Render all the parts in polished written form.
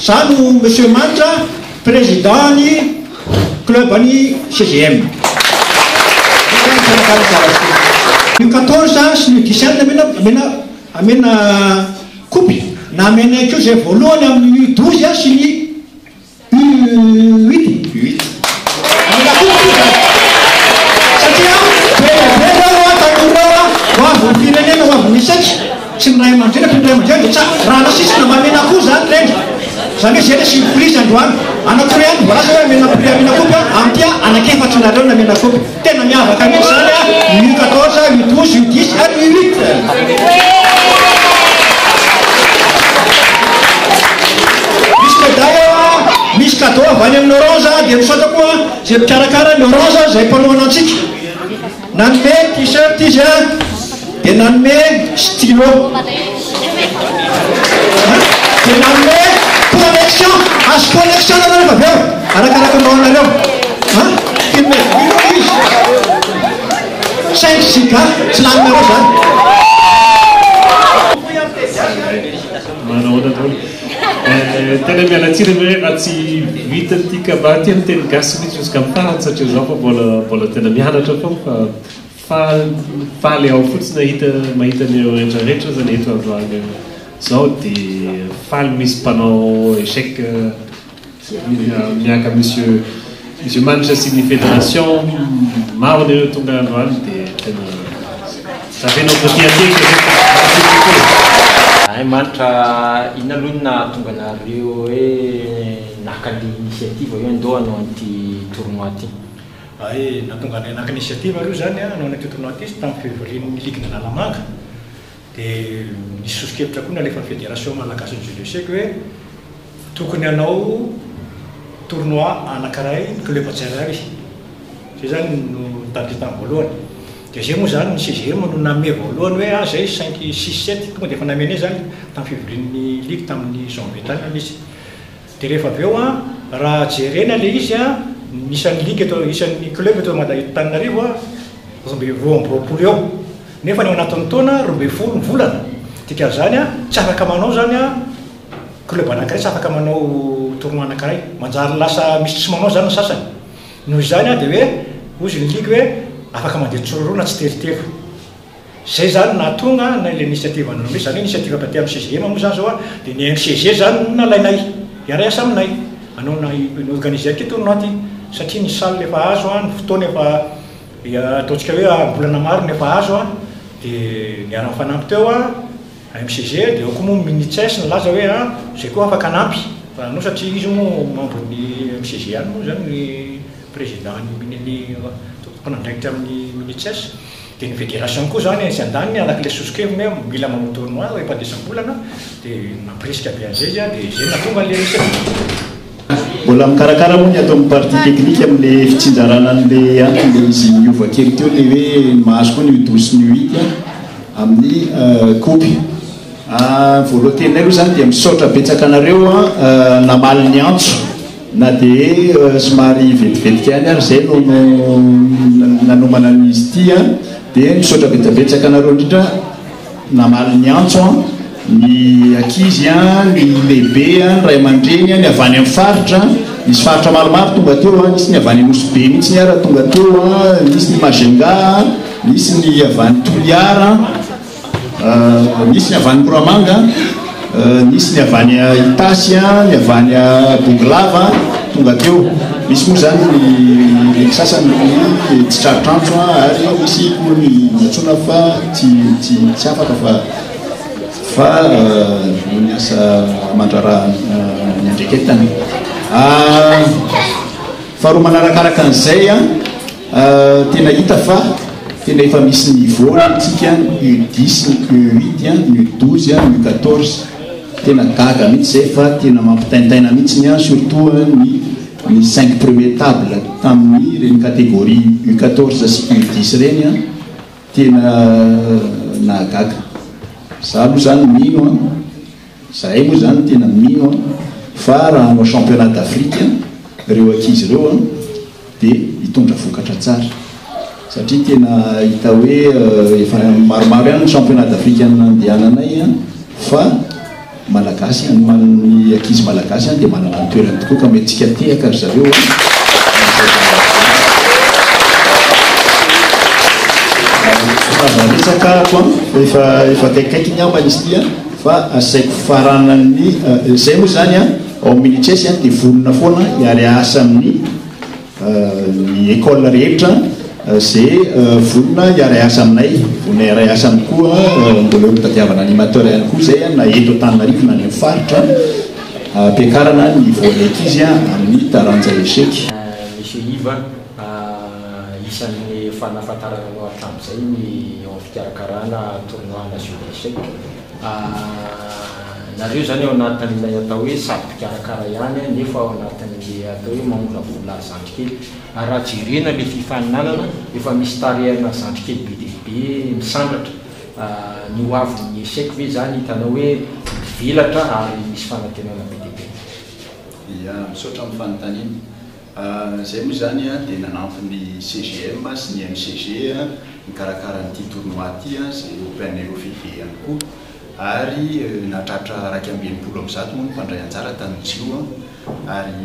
Za no Monsieur Manitra, Président ny club ny CGM. U 14 sy ny U 17 amena amena amena coupe na amenay koa izay voalohany amin'ny U 12 sy ny U 8. Amena coupe koa izany. Satria be dia be ireo tanora ireo ho avin'ny firenena, ho avin'ny sex. Tsy ny ray aman-dreny fa ny ray aman-dreny dia tsara raha nasisina mba amena akoho zany ireny. Zany hoe zay le surprise androany. Anakiroa ihany no voalaza hoe amena prix amena kopy a, amin'ity a anak'efatra nareo no amena kopy. Tena miavaka mihitsy zany a, U 14, U 12, U 10 ary U 8. Misy medaille ao a, misy cadeau avy any amin'ny Orange a, dia misaotra koa zay mpikarakara ny Orange zay mpanohana antsika. Nanome t-shirt izy a, dia nanome stylo. Dia nanome connexion, azo connexion nareo rehefa avy eo, arakaraka ny anareo. An? Filme vidéo izy. 5 giga, tsy laninareo zany. Manahoana daholo. Tena miala tsiny aloha hoe raha tsy vitan'ity kabary ity amin'ny teny gasy mihitsy jusqu'à farany satria izaho fa mbola mbola tena mianatra foana fa faly faly aho fotsiny nahita mahita an'ireo rehetra rehetra zany eto androany zao dia faly misy mpanao échec Miaraka monsieur monsieur Manitra sy ny fédération maro anareo tonga androany dia tena ça fait notre fierté que merci beaucoup. Hay Manitra, inona aloha no nahatonga anareo hoe naka le initiative hoe andao hanao an'ity tournoi ity? Hay, nahatonga anay naka initiative aloha izany hanao an'ity tournoi ity tamin'ny fivorian'ny ligue n'Analamanga dia nisy soso-kevitra koa nalefan'ny fédération malagasin'ny jeu d'échec hoe Tokony hanao tournoi anankiray ny club tsirairay. Zay zany no nitadidy tamin'ny voalohany. Dia zay moa zany ny CGM no nanome voalohany hoe ah zay cinq, six, sept tonga dia efa namenay zany tamin'ny fivorian'ny ligue tamin'ny janvier tany ilay izy. Dia rehefa avy eo an, raha jerena ilay izy an, ny isan'ny ligue eto, isan'ny club eto Mada- eto Antananarivo an, 22 eo. Nefa ny ao anatin'ny taona 12 ny volana. Dikan'izany an, tsy afaka manao zany an, Club anankiray tsy afaka manao tournoi anankiray. Manjary lasa misy tsy manao izany ny sasany. Noho izany dia hoe hozy ny ligue hoe afaka mandeha tsiroaroa na tsitelotelo. Izay izany no nahatonga na ilay initiative nanao izany hoe initiative avy aty amin'ny CGM moa izany izao dia ny MCG izany no nalainay hiara-hiasa aminay hanao na hi-organiser an'ity tournoi ity satria ny salle efa azo, ny fotoana efa ataontsika hoe am-bolana maro no efa azo dia niara-nifanampy teo. MCG, dia eo koa moa ny Minichess nilaza hoe an, izay koa afaka hanampy fa anao satria izy moa membre ny MCG ihany moa izany ny président ny ny tompon'andraikitra amin'ny Minichess, dia ny fédération koa izany etsy andaniny araka ilay soso-keviny hoe mila manao tournoi rehefa isam-bolana dia nampirisika be an'izay izy an, dia izay no nahatonga an'ilay initiative. Mbola mikarakara moa ny ato amin'ny partie technique amin'ilay fitsinjarana an'ilay antony ilay izy niova kely teo ilay hoe mahazo koa ny U 12 sy ny U 8 amin'ny kaopy. Voalohan-teninay aloha izany dia misaotra betsaka anareo namaly ny antso na dia somary vetivetika ihany ary izay no nanomana an'izy ity dia misaotra betsabetsaka anareo indrindra Namaly ny antso ny ankizy, ny lehibe, ny ray aman-dreny, ny avy any amin'ny faritra. Nisy faritra maromaro tonga teo, nisy ny avy any Nosy Be mihitsy ara tonga teo, nisy ny Majunga, nisy ny avy any Toliara, nisy ny avy any Moramanga, nisy ny avy any Itasy, ny avy any Bongolava tonga teo. Misy moa izany ny ny sasany ny tsy tratra antso ary misy koa ny nantsoina fa tsy tsy tsy afaka fa fa noho ny asa aman-draharaha niandraiketany. Faharoa manarakaraka an'izay tena hita fa tena efa misy niveau ny antsika ny U dix, ny U huit, ny U douze, ny U quatorze. Tena gaga mihitsy zay fa tena mampitaintaina mihitsy ny ahy surtout ny ny cinq premier table tamin'ny ireny catégorie U 14 sy U 10 ireny an, tena nahagaga. Za aloha zany mino an, zahay moa zany tena mino an fa raha hanao championnat d'Afrique ireo ankizy ireo an dia hitondra vokatra tsara satria tena hita hoe efa maromaro ihany ny championnat d'Afrique nandehananay fa. Malagasy, ny ankizy Malagasy dia manana ny toerany tokoa ka omentsika tehaka ry zareo an. Aza resaka ako an, fa efa efa akaikikaiky ngamba izy ity an, fa asaiko faranan'ny izay moa izany an, ao amin'ny Mini-Chess an dia vonona foana hiara-hiasa amin'ny ny école rehetra ze vonona hiara-hiasa aminay, vonona hiara-hiasa aminy koa, mbola eo am-pitadiavana animateur ihany koa zay na eto Antananarivo na any amin'ny faritra, hampiakarana ny niveau-n'ny ankizy amin'ny taranja échec. Monsieur Yves, isan'ny efa nahafantarana anao hatramin'izay ny eo amin'ny fikarakarana tournoi ana jeu d'échec. Nareo izany ao anatin'ilay atao hoe sady mpikarakara ihany nefa ao anatin'ilay atao hoe mamolavola zandry kely. Ary raha jerena ilay fifaninanana, efa misy tarehina zandry kely be dia be misandratra. Ny ho avin'ny échec ve izany hitanao hoe mivelatra ary misy fanantenana be dia be? Ia, misaotra amin'ny fanontaniana. Izay moa izany dia nanampy ny CGM sy ny MCG nikarakara an'ity tournoi ity izay Open Eurofide ihany koa ary nahatratra 161 moa ny mpandray anjara tamin'izy io ary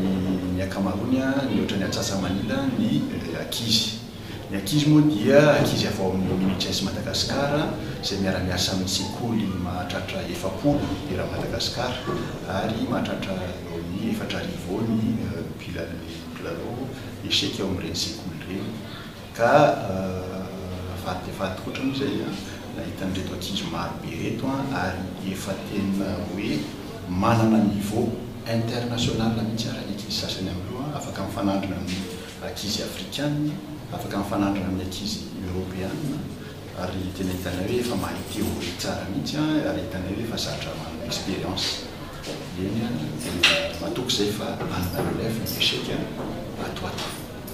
ny ankamaroany nihoatra ny atsasa-manila ny ankizy. Ny ankizy moa dia ankizy avy ao amin'ny Mini-Chess Madagascar izay miara-miasa amin'ny sekoly mahatratra 40 eran'i Madagasikara ary mahatratra eo amin'ny 4000 eo ny mpilalao échec ao amin'ireny sekoly ireny ka faly dia faly tokoatra moa izay nahita an'ireto ankizy maro be ireto ary efa tena hoe manana niveau international mihitsy ary ny ankizy sasany amin'ireo afaka mifanandrina amin'ny ankizy afrikana, afaka mifanandrina amin'ny ankizy eoropeana ary tena hitanay hoe efa mahay théorie tsara mihitsy ary hitanay hoe efa zatra manana expérience. Eny tena matoky izay fa hanana relève ny échec ato ho ato.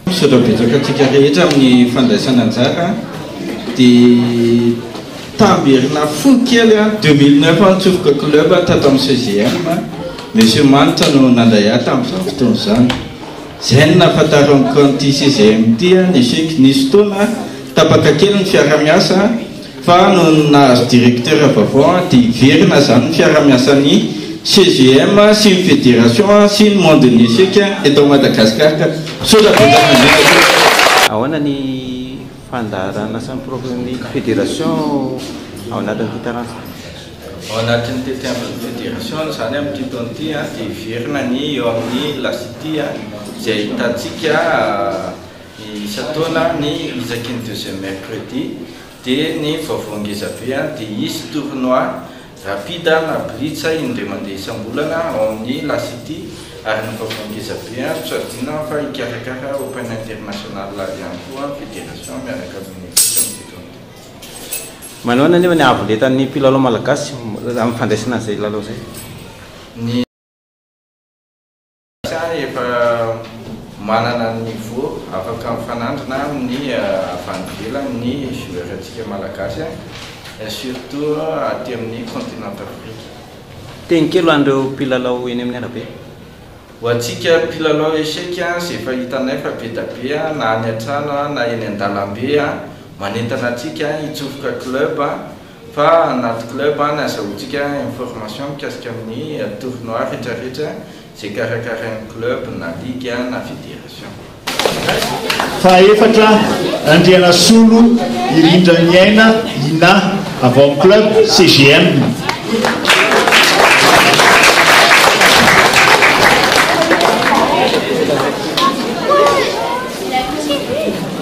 Misaotra betsaka antsika rehetra amin'ny fandraisana anjara dia tamberina fony kely an, 2009 aho nitsofoka club tato amin'ny CGM, Monsieur Manitra no nandray ahy tamin'izany fotoana izany. Izay no nahafantarako an'ity CGM ity ny échec. Nisy fotoana tapaka kely ny fiarahamiasa fa nony nahazo directeur vaovao dia hiverina izany ny fiarahamiasan'ny CGM sy ny fédération sy ny monde ny échec eto Madagascar ka misaotra betsaka indrindra tompoko. Ahoana ny fandaharan'asan'ny prof-n'ny fédération ao anatin'ity taranja? Ao anatin'ny tetiandron'ny federasiona izany amin'ity taona ity dia hiverina ny eo amin'ny La City izay ahitantsika isan-taona ny isaky ny deuxième mercredi dia ny vaovao ngezabe dia hisy tournoi rapide na blitz indray mandeha isam-bolana ao amin'ny La City ary ny vaovao ngezabe tsy adino fa hikarakara Open International ihany koa ny federation miaraka amin'ny ekipa amin'ity taona ity. Manahoana anefa ny havoletan'ny mpilalao malagasy amin'ny fandraisana an'izay lalao izay? Ny Malagasy efa manana ny niveau afaka mifanandrina amin'ny avy any ivelany ny joueur antsika malagasy surtout aty amin'ny continent Afrique. Teny kely ho an'ireo mpilalao eny amin'ny arabe. Ho antsika mpilalao échec izay efa hitanay fa be da be na any an-trano na eny an-dalambe manentana antsika hitsofoka club fa anaty club no azahoantsika information mikasika amin'ny tournoi rehetra rehetra izay karakarain'ny club na ligue na fédération. Fahaefatra, Randrianasolo Irindraniaina Inah avy ao amin'ny club CGM.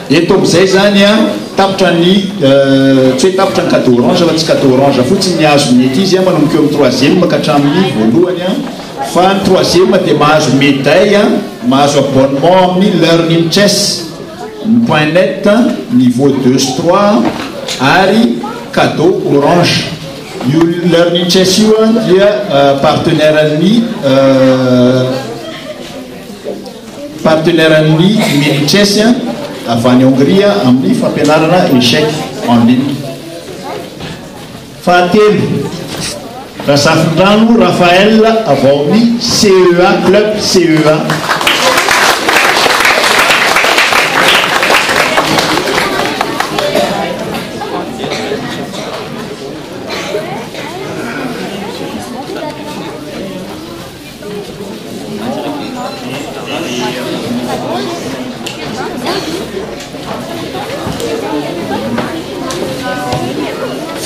Eto amin'izay izany an, tapitra ny, tsy hoe tapitra ny cadeau orange fa tsy cadeau orange fotsiny ny azon'ny ankizy an, manomboka eo amin'ny troisième ka hatramin'ny voalohany an, fa ny troisième dia mahazo médaille an, mahazo abonnement amin'ny learning chess point net niveau deux sy trois ary cadeau orange. Io learning chess io an dia partenaire-n'ny Partenaire-n'ny Mini Chess avy any Hongrie amin'ny fampianarana échec en ligne. Fahatelo, Razafindrano Raphaël avy ao amin'ny CEA Club CEA.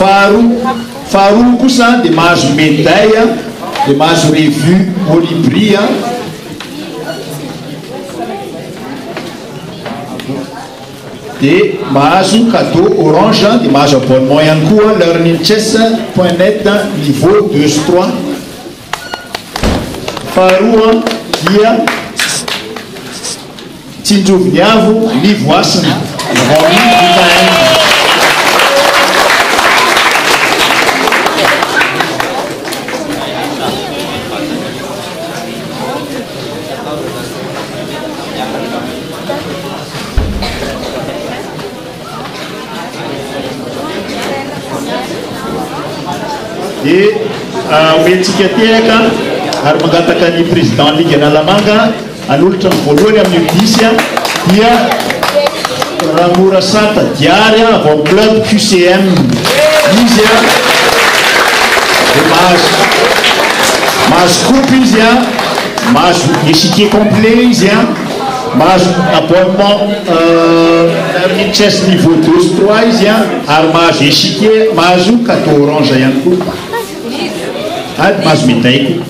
Faharoa, faharoa kosa dia mahazo médaille, dia mahazo revue Olibri. Dia mahazo cadeau orange, dia mahazo abonnement ihany koa learningchess point net niveau deux sy trois. Faharoa dia Tsinjovy ny avo ny voasina avy ao amin'ny UKM. Dia omentsika tehaka ary mangataka ny président ligue Analamanga hanolotra ny voalohany amin'ny U10 dia Ramorasata Diary avy ao amin'ny club QCM. Izy dia mahazo mahazo coupe izy, mahazo échiquier complet izy. Mahazo abonnement learning chess niveau deux sy trois izy an, ary mahazo échiquier, mahazo cadeau orange ihany koa, ary mahazo médaille koa.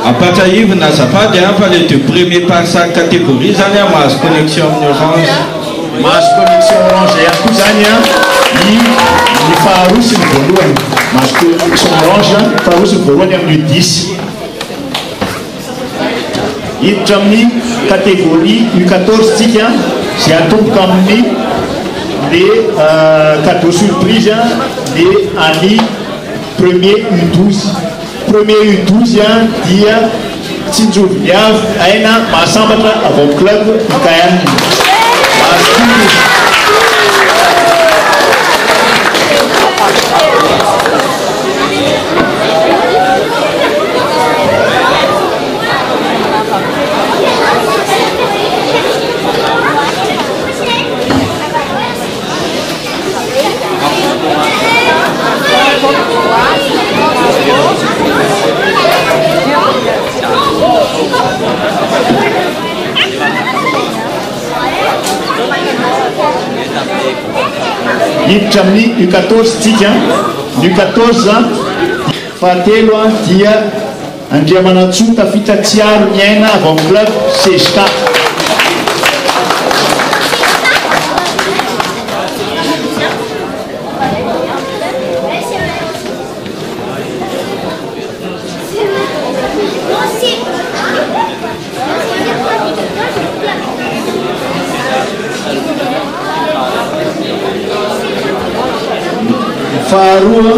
Ampatsahivina azafady an, fa les deux premiers par chaque catégorie zany an mahazo connexion amin'ny orange. Mahazo connexion orange ihany koa zany an ny ny faharoa sy ny voalohany, mahazo connexion orange faharoa sy ny voalohany amin'ny U10. Hiditra amin'ny catégorie U 14 tsika izay hatomboka amin'ny le cadeau surprise le an'ny premier U 12. Premier U 12 dia Tsinjovy Avo Aina Mahasambatra avy ao amin'ny club UKM. Mahazo coupe izy. Hiditra amin'ny U 14 tsika. Ny U 14 fahatelo dia Andriamanantsoa Tafita Tsiaro Niaina avy ao amin'ny club CSK. Faharoa,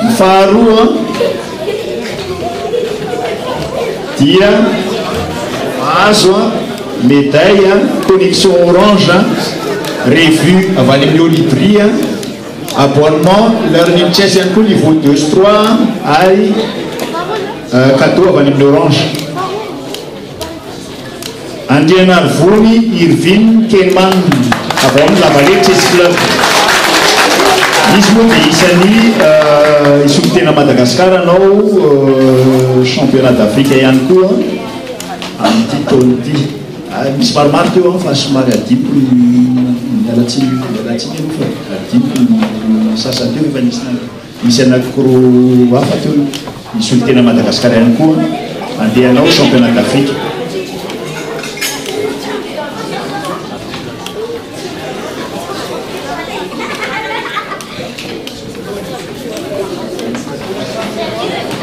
ny faharoa dia mahazo médaille connexion orange revue avy any amin'ny Olibri. Abonnement learning chess ihany koa niveau deux sy trois ary cadeau avy any amin'ny Orange. Andrianarivony Irvine Kenman avy ao amin'ny La Vallée Chess Club. Izy moa dia isan'ny hisolo tena Madagascar hanao championnat d'Afrique ihany koa amin'ity taona ity. Misy maromaro teo an fa somary adinoko ny miala tsiny miala tsiny aloha fa adinoko ny sasany teo efa nisy nisy anakiroa hafa teo ny solontena Madagascar ihany koa andeha hanao championnat d'Afrique.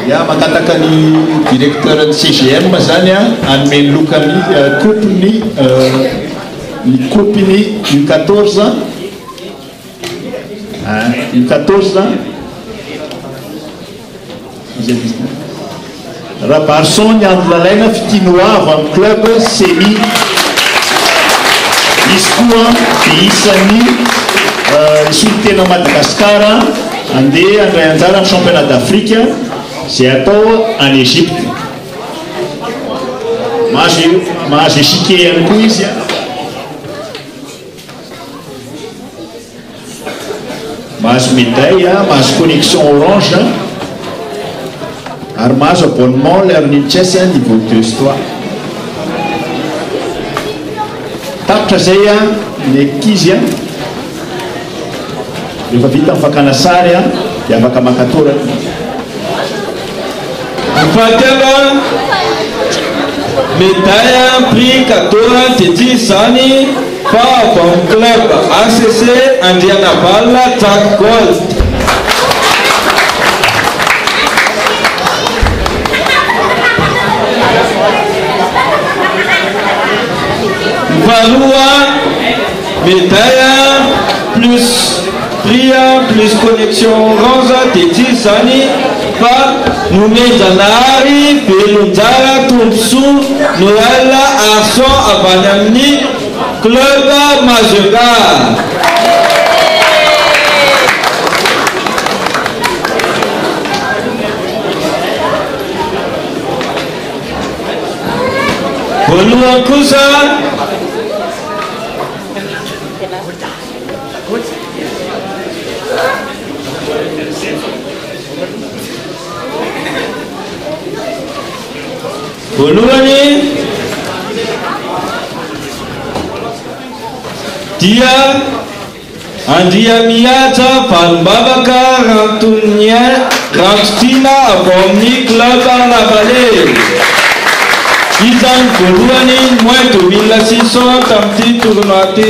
Ya, mangataka ny directeur ny CGM zany a hanome ny lokan'ny coupe ny ny coupe ny U14 U14 iza izy Rabarison ny andro lalaina Fitinoa avy amin'ny club Semi. Izy koa dia isan'ny hisolo tena Madagascar handeha handray anjara amin'ny championnat d'Afrique izay hatao any Egypte. Mahazo mahazo échiquier ihany koa izy. Mahazo médaille, mahazo connexion orange ary mahazo abonnement learning chess niveau deux sy trois. Tapitra izay ny ankizy a. Rehefa vita ny fakana sary a, dia afaka maka torana. Ny fahatelo a, médaille, prix, cadeau dia tsy iza izany fa avy ao amin'ny club ACC Andrianavalona Jack Gold. Ny faharoa, médaille plus prix plus connexion orange dia tsy iza izany fa Nomenjanahary Velonjara Tombosoa Noël Arson avy any amin'ny Club Majunga. Voalohany kosa Voalohany dia Andriamihaja Valimbavaka Rantonien Rantotiana avy ao amin'ny Club Lavale. Isan'ny voalohany moins de 1600 tamin'ity tournoi ity.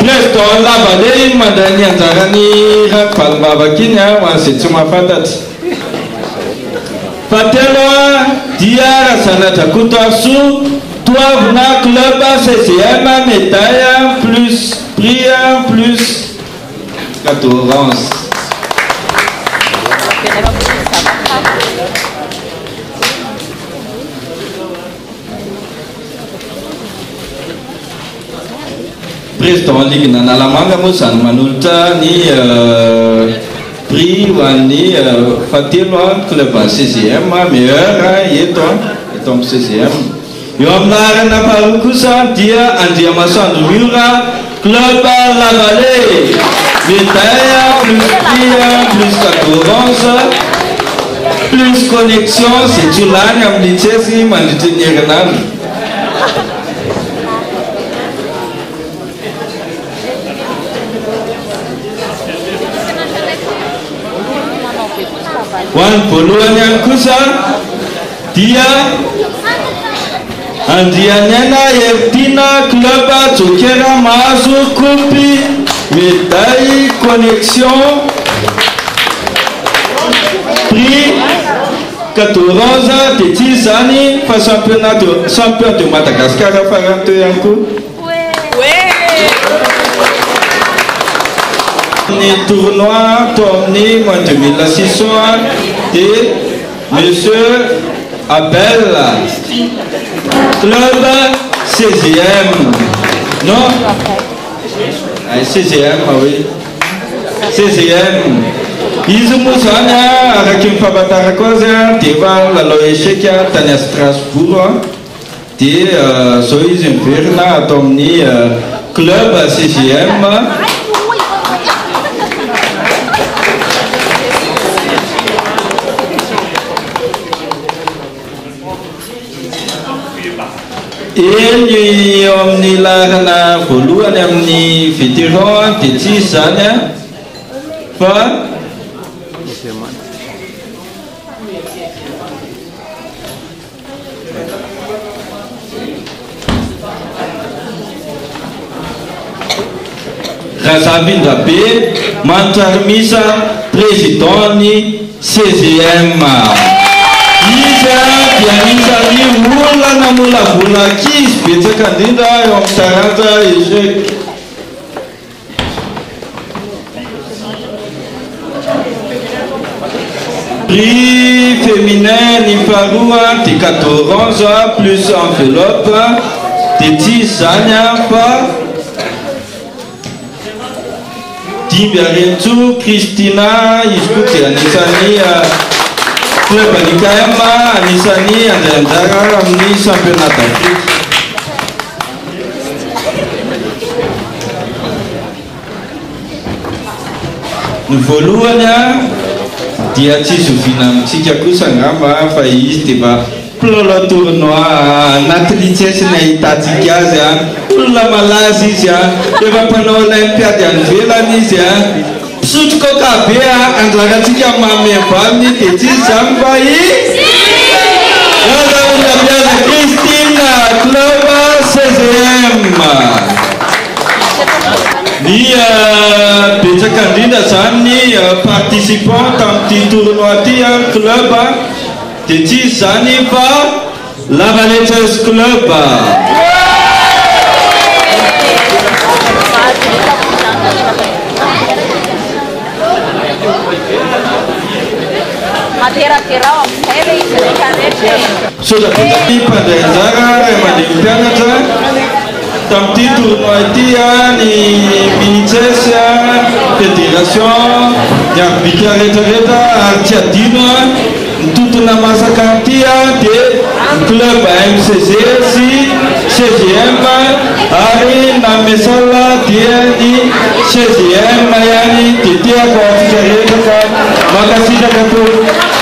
Président Lavale iny mandray ny anjaran'ny Ranto Valimbavaka iny ho an'izay tsy mahafantatra. Fahatelo dia Razanadrakotoarisoa Toavina Club CGM médaille plus prix plus cadeau orange. Président ligue n'Analamanga moa izany manolotra ny prix ho an'ny fahatelo club an'ny CGM meilleur eto eto amin'ny CGM. Eo amin'ny laharana faharoa kosa dia Andriamasoandro Miora club La Vallée. Médaille plus prix plus cadeau orange plus connexion izay tsy ho lany amin'ny chess mandritry ny herinandro. Ho an'ny voalohany ihany kosa dia Andrianiaina Heritiana Club Joker mahazo coupe médaille connexion prix Cadeau orange dia tsy iza izany fa championnat de champion de Madagascar farany teo ihany koa. Ny tournoi tao amin'ny moins de 1600 dia Monsieur Abel club CGM non CGM oui. CGM. Izy moa izany araky ny fahafantarako azy dia efa nilalao échec tany à Strasbourg dia izao izy miverina ato amin'ny club CGM. Eny eo amin'ny laharana voalohany amin'ny vétéran dia tsy izy izany fa Razafindrabe Mantrarimisa président ny CGM. Izy dia anisan'ny olona namolavola ankizy betsaka indrindra eo amin'ny taranja échec. Prix féminin ny faharoa dia cadeau orange plus enveloppe dia tsy izy izany fa Dimby Arentsoa Christina izy koa dia anisan'ny club an'ny IKM anisan'ny handray anjara amin'ny championnat d'Afrique. Ny voalohany a. Dia tsy zoviana amintsika kosa angamba fa izy dia mba mpilalao tournoi anaty lichess ny ahitantsika azy a! Olona malaza izy a! Efa mpanao olympiade any ivelany izy a! Mpisotro coca be a! Anjarantsika ny manome valiny dia tsy iza izany fa i Razandrabiaza Christine, club CGM. Ny betsaka indrindra izany ny participants tamin'ity tournoi ity club dia tsy iza izany fa La Vallée Chess Club. Misaotra betsaka ny mpandray anjara ray aman-dreny mpianatra tamin'ity tournoi ity, ny mini chess, fédération, ny arbitre rehetra rehetra ary tsy adino ny tontona masaka an'ity dia ny club MCG sy CGM ary nanome salle dia ny CGM ihany dia tehaka ho antsika rehetra fa mankasitraka tompoko.